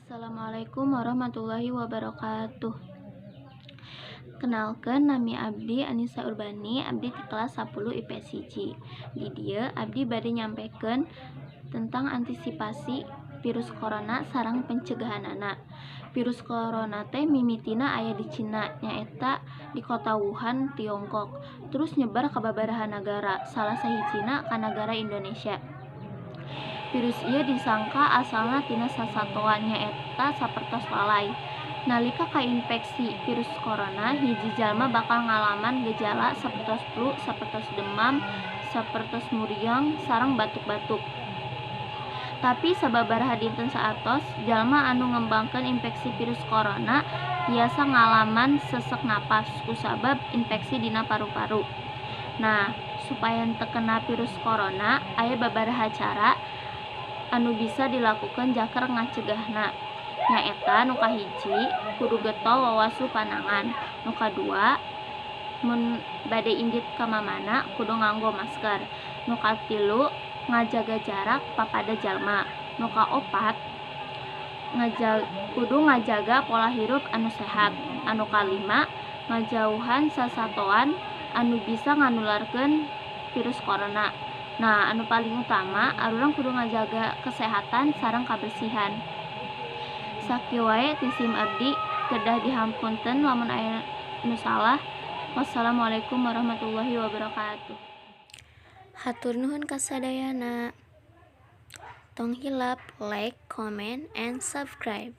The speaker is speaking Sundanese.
Assalamualaikum warahmatullahi wabarakatuh. Kenalkeun, nami abdi Anissa Urbani, abdi ti kelas 10 IPS 1. Di dieu abdi bade nyampekeun tentang antisipasi virus corona sareng pencegahanana. Virus corona teh mimitina aya di Cina, nyaeta di kota Wuhan, Tiongkok. Terus nyebar ka babaraha nagara, salah sahijina ka nagara Indonesia. Virus ieu disangka asalna tina sasatoan, nyaeta sapertos lalay. Nalika kainfeksi virus corona, hiji jalma bakal ngalaman gejala sapertos flu, sapertos demam, sapertos muriang, sareng batuk-batuk. Tapi sababaraha dinten saatos, jalma anu ngembangkeun infeksi virus corona tiasa ngalaman sesek napas kusabab infeksi dina paru-paru. Nah, supaya teu kena virus corona, aya babaraha cara anu bisa dilakukeun jang ngacegahna. Nyaeta nu kahiji, kudu getol wawasuh panangan. Nu kadua, mun bade indit ka mamana kudu nganggo masker. Nu katilu, ngajaga jarak papada jalma. Nu kaopat, kudu ngajaga pola hirup anu sehat. Anu kalima, ngajauhan sasatoan anu bisa nganularkeun virus corona. Nah, anu paling utama, arurang kudu ngajaga kesehatan sareng kabersihan. Sakieu wae ti sim abdi, kedah dihapunten lamun aya nu salah. Wassalamualaikum warahmatullahi wabarakatuh. Hatur nuhun kasadayana. Tong hilap like, comment, and subscribe.